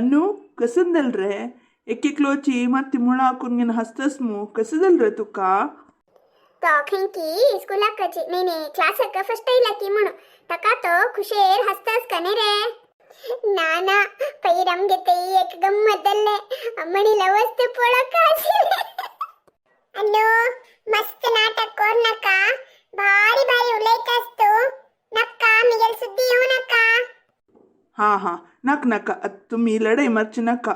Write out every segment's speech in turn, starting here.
अनु कसं जालें रे? एक एकलोची मात ती मुळां करून हसतस मू, कसं जालें रे तुका? तो खंयकी स्कुलाक नाही नाही क्लासाक फर्स्ट आयला की म्हणून ताका तो खुशेर हसतास का नाही रे? ना ना, पयर आमगे ते एक गम्मत जाल्लें. अम्मणीला वस्तू पळोवंक आशिल्लें. अनु, मस्त नाटक कर नाका. भारी भारी उलयतास तूं. नाका, मिगेल सुद्दी येवं नाका. हां हां, नाका नाका, आतां तुमी लढाई मारची नाका.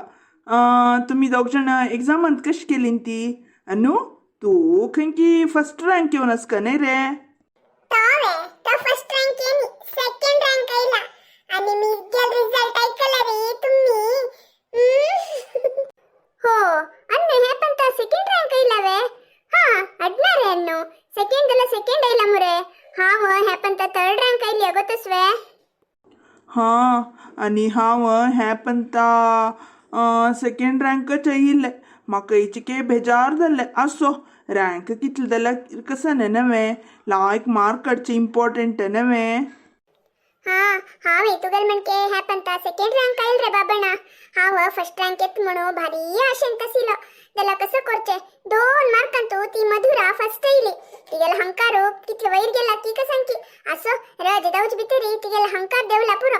तुमी दोग जाणां एग्जामांत कशी केली ती? अनु, तूं खंयकी फर्स्ट रँक येवन आसका न्ही रे? तोवे तो फर्स्ट रँक येनी, सेकंड रँक आयला. आणि मिगेल रिझल्ट ऐकला रे तुम्ही? हो अन्न, हे पण तो सेकंड रँक आयला वे? हा, अडना रे अन्नू, सेकंड ಅಲ್ಲ, ಸೆಕೆಂಡ್ ಐಲ ಮುರೆ. हांव हे पण थर्ड रँक आयली अगोतस्वे. हां, आनी हांव हें पंता सेकंड रँकच आयिल्लें. म्हाका हेचिके बेजार जाल्लें. आसो, रँक कितले जाल्यार कसं न्हय नवें लायक मार्क काडचें इम्पॉर्टंट नवें. हा, हांव तुगेल म्हणके हे पंता सेकंड रँक आयल रे बाबणा. हांव फर्स्ट रँक येत म्हणू भारी आशेन तसिलो. जाल्यार कसं करचें, 2 मार्कांतू ती मधुरा फर्स्ट येयली. तिगेलो हंकार कितलो वयर गेला की कसंकी. असो, रज जावचे भितरी तिगेलो हंकार देवला पुरो.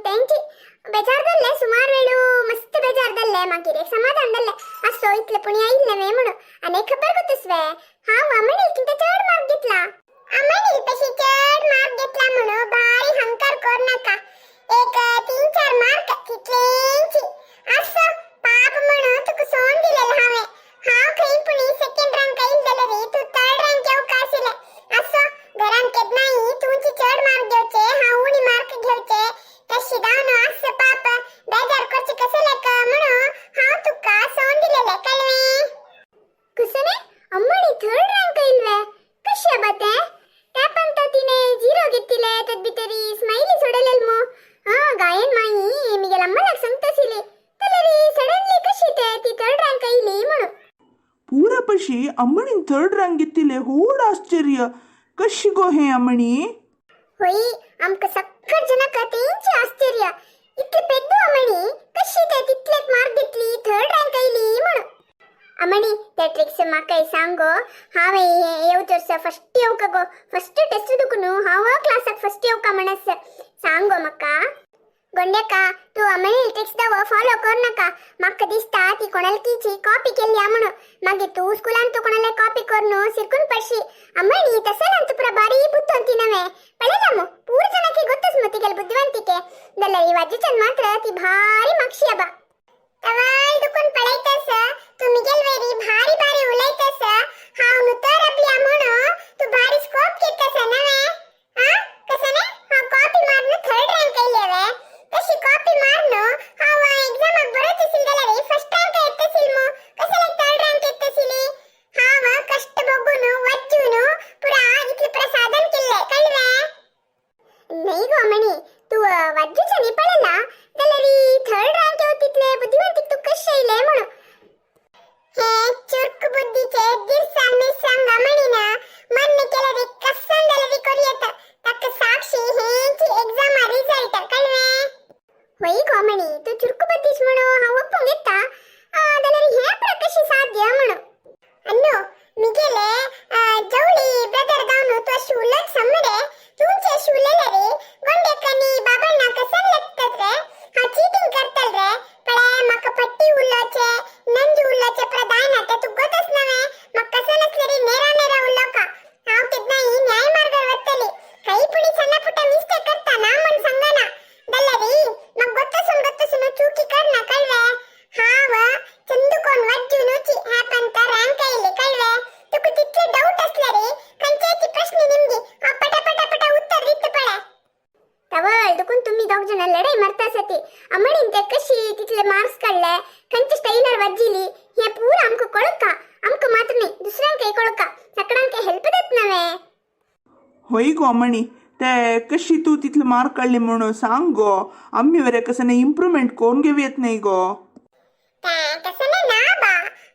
तेंची बेजार जाल्लें सुमार वेळू, मस्त बेजार जाल्लें. मागीर एक समाधान जाल्लें, असो इतलें पुणी आयिल्लें वे म्हणून. आनी एक खबर गोतस्वे, हांव अमणील कितें चड मार्क घेतला. अमणील पशी चड मार्क घेतला म्हणून भारी हंकार कर नाका. एक 3-4 मार्क तितलेंची. असो, पाप म्हणून तुका सोडून दिलेलं हांवें. हांव खंय पुणी सेकंड रँक आयिल्लें जाल्यार तूं थर्ड रँक येवका आशिल्लें. असो, घरान केन्नाय तुमची चड मार्क घेवचे, हांव उणी मार्क घेवचे तशी जावन आस पाप बेजार करचे कसं लेक म्हणून हांव तुका सोडून दिलेलें, कळ्ळें? कसं अम्मणी थर्ड रँक आयिल्ले? कशें बा तें? त्या पण तो तिने झिरो घेतिले, तत भितरी स्मायली सोडलेल मू. हा, गायन माई मिगेल अम्मलाक सांगतासिली, जाल्यार सडनली कशी ते ती थर्ड रँक आयली म्हणून. पुरा पशी अम्मणीन थर्ड रँक घेतिल्लें, व्हड आश्चर्य. कशी गो हें अम्मणी? होय, आमकां सक्कट जनाक तेंचे आश्चर्य. इतले पेद्दू अमणी कशी ते तितलेच मार्क घेतली, थर्ड रँक आयली म्हणून. अमणी, ते ट्रिक्स म्हाका सांगो. हांवें येवचो फर्स्ट येवका गो, फर्स्ट टेस्ट दुखून हांव क्लासाक फर्स्ट येवका म्हणस सांगो म्हाका. गोंड्याका, तूं अमणी ट्रिक्स दाव फॉलो कर नाका. म्हाका दिसता ती कोणालकीची कॉपी केली म्हणून. मागीर तूं स्कुलान तूं कोणाले कॉपी करून सिरकून पडशी. अमणी तसं ना, तुका बारी बुद्ध नव्हे पळयला मू. पूर जणांकी गोतच मू तिगेले बुद्धिवंतिके. जाल्यार वाजीच्यान मात्र ती भारी मागशी आबा. तवाल दुखून पळयतस तूं मिगेल वेरी भारी भारी उलयतस. हांव नुतर अभिया म्हणून तूं भारी स्कोप घेतस नव्हे? हा, कसं न्ही हांव कॉपी मारून थर्ड रँक आयले वे? तशी कॉपी मारून हांव एग्जामाक बरोच आशिल्लें जाल्यार फर्स्ट रँक येतशील मू. कसं थर्ड रँक येतशिली? हांव कष्ट बघून वच्चून पुरा इतलें प्रसादन केल्लें, कळ्ळें? नाही गो अमणी, तूं वाज्जूच्या न्ही पळयला जाल्यार थर्ड रँक येवं तितले बुद्धिवंतीक तूं कशें येयलें म्हणून. हे चुर्क बुद्धीचे दिरसांग मिरसांग अमणीन मन्न केल्यार कसं जाल्यार करूं येता. ताका साक्षी हेंची एग्जामा रिझल्ट, कळ्ळें? होय गो अमणी, तूं चुर्क बुद्धीच म्हणून हांव ओप्पूंक येता. जाल्यार हें पुरा कशें साध्य म्हणून. अन्नू, मिगेले जवळी ब्रदर जावन तूं अशें उलयत समरे. तुमचे अशें उलयले रे गोंडेकनी बाबांना कसं लागतात रे? हांव चिटींग करतल रे? पळय, म्हाका पट्टी उलोवचें, नंज उलोवचें पुरा जायना तें तुका गोतच नव्हे. म्हाका कसं नसलें रे नेरा नेरा उलोवका. हांव केन्नाय न्याय मार्गार वतली. काही पुणी सण्णा पुटा मिस्टेक करता ना म्हण सांगना, जाल्यार म्हाका गोत्तसून गोत्तसून चुकी करना, कळ्ळें? हांव चंदुकोण वज्जूनुची ह्या पंता रँक आयली, कळ्ळें? तुका तितले डाऊट असले रे खंयच्याची प्रश्न निमगी हांव पटापटा पटा उत्तर दिता पळय. तवळ दुखून तुम्ही दोग जण लढाई मारता ती. अमणीन ते कशी तितले मार्क्स काडले, खंयच्या स्टायलार वाजिली हे पुरा आमकां कळका. आमकां मात्र न्ही, दुसऱ्यांकय कळका. सगळ्यांक हेल्प जात नव्हे. होय गो अम्मणी, ते कशी तूं तितले मार्क काडले म्हणून सांग गो. आम्ही वरे कसं इम्प्रुवमेंट करून घेवयेत नाही गो. तसं नाही ना बा,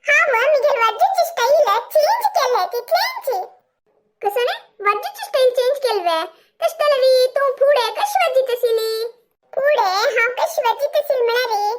हांव मिगेल वाजूची स्टाईल चेंज केले तितलेंची. कसं नाही वाजूची स्टाईल चेंज केलवे? तशें जाल्यार तूं फुडें कशी वाजीत आशिल्ली? फुडें हांव कशी वाजीत आशिल्ली म्हळ्यार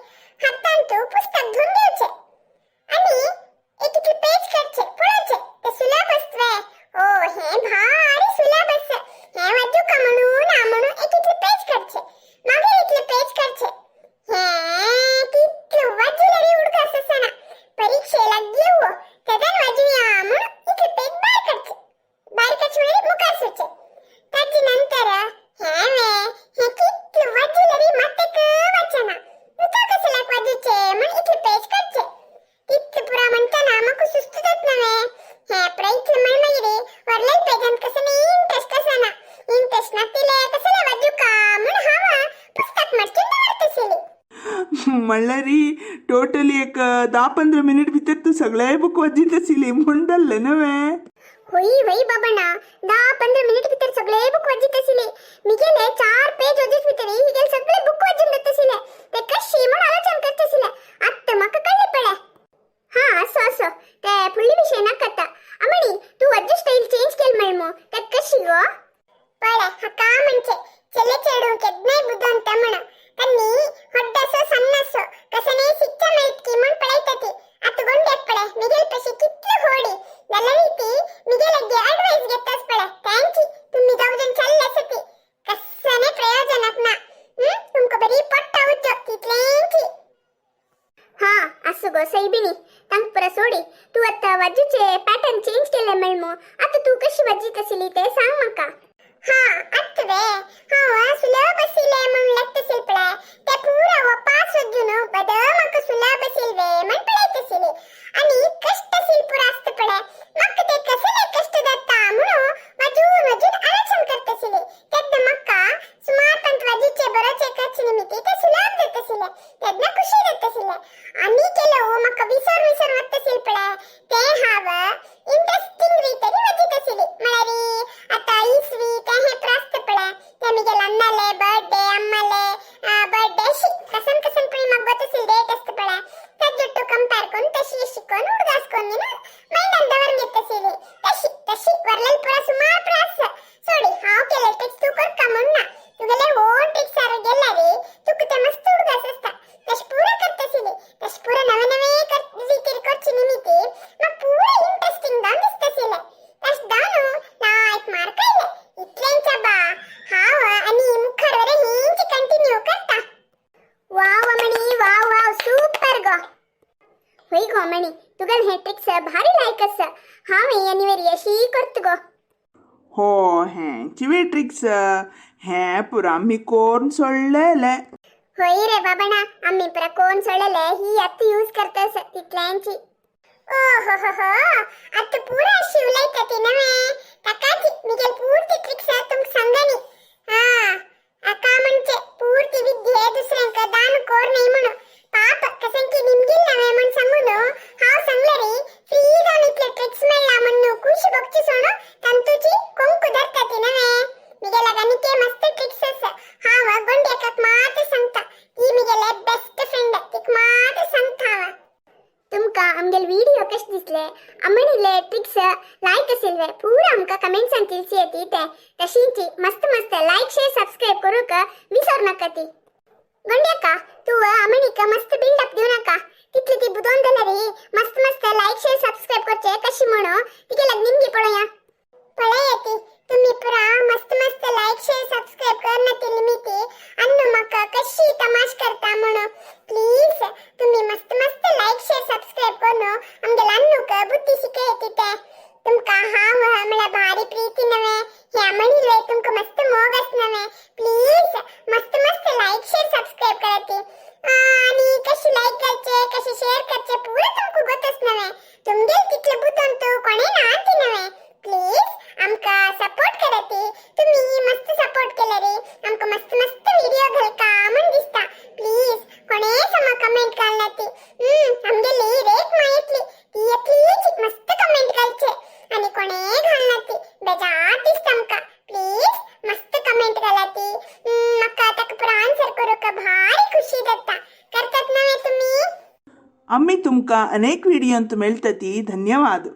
म्हणल्यार टोटली एक 10-15 मिनिट भितर तूं सगळे बूक वाजीत आशिल्ली म्हूण जाल्लें नवें. होई होई बाबा, 10-15 मिनिट भितर सगळे बुक वाजित आशिल्ले. मिगेले 4 पेज वाजूच भितर हिगेले सगळे बुक वाजून जात आशिल्ले. ते कशी म्हण आलोचन करत आशिल्ले. आत्ता म्हाका कळ्ळें पळे. हा, असो असो ते फुडली विशय नाका. अमणी, तूं वाजू स्टाईल चेंज केल मेळमो, ते कशी गो? पळे, हाका म्हणजे चेले चेडूं केदनाय बुदवंत म्हण. तन्नी होड्डसो सन्नसो कसने शिक्षा मेळटकी म्हण पळयता ती. आतां गोंड्याक पळे, मिगेल पशी कितले होडी जाल्यार ती मिगेल अडवायस घेतास पळे. थँकी. तुम्ही दोग जण चल्ले आसा ती कसने प्रयोजनाक ना. तुमकां बरी पोट्टा उच्चो तितलेंची. हा, असो गो सैबिणी, तांक पुरा सोडी. तूं आतां वाजूचे पॅटर्न चेंज केले मेळमो, आतां तूं कशी वाजीत आशिल्ली ते सांग म्हाका. हा, आत्तवे हांव सुलभ आशिल्ले म्हूण लेखता आशिल्लें पळय, ते पुरा हो पास वाजून बद म्हाका सुलभ आशिल्ले म्हण पळयत आशिल्ली. आनी कश्ट आशिल्ले पुरा आसता पळय, म्हाका ते कसले कश्ट जाता म्हणून वाजून वाजून आलोचन करता आशिल्ली. तेन्ना म्हाका सुमार पंत वाजूचे बरोचे करचे निमित्त ते सुलभ जाता आशिल्ले, तेन्ना खुशी जाता आशिल्ले. आनी केलो म्हाका विसर विसर वता आशिल्लें पळय, ते हांव इंट्रस्टिंग रितीन वाजीत आशिल्ली. म्हळ्यार आतां इसवी ते हें प्रास्त पळय, ते मिगेल अन्नाले बर्थडे, अम्माले बर्थडे, अशी कसन कसन पळय म्हाका गोत आशिल्ली डेट आसता पळय, ताजे कंपेर करून तशी शिकोन उडगास करून मायंडान दवर घेत आशिल्ली. तशी तशी वरलेल पुरा सुमार प्रास सोडी. हांव केले ट्रिक्स तूं करका म्हूण ना, तुगेले ओन ट्रिक्स आर गेल्यार तुका ते मस्त उडगास आसता. तशें पुरा करता आशिल्ली. तशें पुरा नवे नवे रितीर करचे निमित्त म्हाका पुरा इंट्रस्टिंग जावन दिसता आशिल्लें. तशें जावन लायक मार्क आयले. इतलेंच बा, हांव आनी मुखार वरे हेंच कंटिन्यू करता. वाव अमणी, वाव वाव, सुपर गो. होय गो अमणी, तुगेले हे ट्रिक्स भारी लायक आसा. हांव आनी अशी करता गो. हो, हेंची वे ट्रिक्स हें पुरा आमी कोरून सोडलेले. होय रे बाबा, आम्ही पुरा कोण सोडलेले. ही आतां यूज करता तितल्यांची. ओ हो हो हो, आतां पुरा अशी उलयता ती नवे. ताकाच मिगेल पूर्ती ट्रिक्स तुमकां सांगनी. हा, आका म्हणजे पूर्ती विद्ये दुसऱ्यांक दान कोर नाही म्हणून. पाप कसं की निमगील नवे म्हण सांगून हांव सांगले रे, फ्री जावन इतले ट्रिक्स मेळ्ळा म्हणून खुशी भोगची सोडून तंतूची कोंकू धरता ती नवे. मिगेल आनीक मस्त ट्रिक्स आसा. हांव गोंड्याकाक मात्र सांगता. ती मिगेले बेस्ट फ्रेंड, तिका मात्र सांगता हांव. तुमकां आमगेले व्हिडिओ कशें दिसले, अमणिले ट्रिक्स लायक आशिल्ले, पुरा आमकां कमेंट्सान तिळसी येती ते. तशींच मस्त मस्त लायक, शेअर, सबस्क्राईब करूक विसर नाका ती. गोंड्याका, तूं अमणीक मस्त बिल्डअप दिव नाका. तितली ती बुदोन जाल्यार मस्त मस्त लायक, शेअर, सबस्क्राईब करचे कशी म्हणून तिगे लग निमगी पळोया. पळय ती, तुम्ही पुरा मस्त मस्त लायक, शेअर, सबस्क्राईब करना ती निमित्त अन्नू म्हाका कशी तमाश करता म्हणून. प्लीज तुम्ही मस्त मस्त लायक, शेअर, सबस्क्राईब करून आमगेल्या अन्नूक बुद्धी शिकयती ते. तुमकां हांव म्हळ्यार भारी प्रीती नवे, हे अमणीले तुमकां मस्त मोग आस नवे. प्लीज मस्त मस्त लायक, शेअर, सबस्क्राईब कराती. आणि कशी लायक करचे, कशी शेअर करचे पुरा तुमकां गोत आस नवे. तुमगेल तितले बुदवंत कोणे ना ती नवे. प्लीज आमकां सपोर्ट कराती. तुम्ही मस्त सपोर्ट केले रे आमकां मस्त मस्त व्हिडिओ घालका म्हण दिसता. प्लीज कोणे समा कमेंट घालना ती. आमगेली रेख मा येतली, ती येतलीच मस्त कमेंट घालचे आणि कोणे घालना ती, बेजार दिसता आमकां. प्लीज मस्त कमेंट घाला ती. म्हाका ताका पुरा आन्सर करूंक भारी खुशी जाता. करतात नवे तुम्ही? आम्ही तुमकां अनेक व्हिडिओंत मेळटती. धन्यवाद.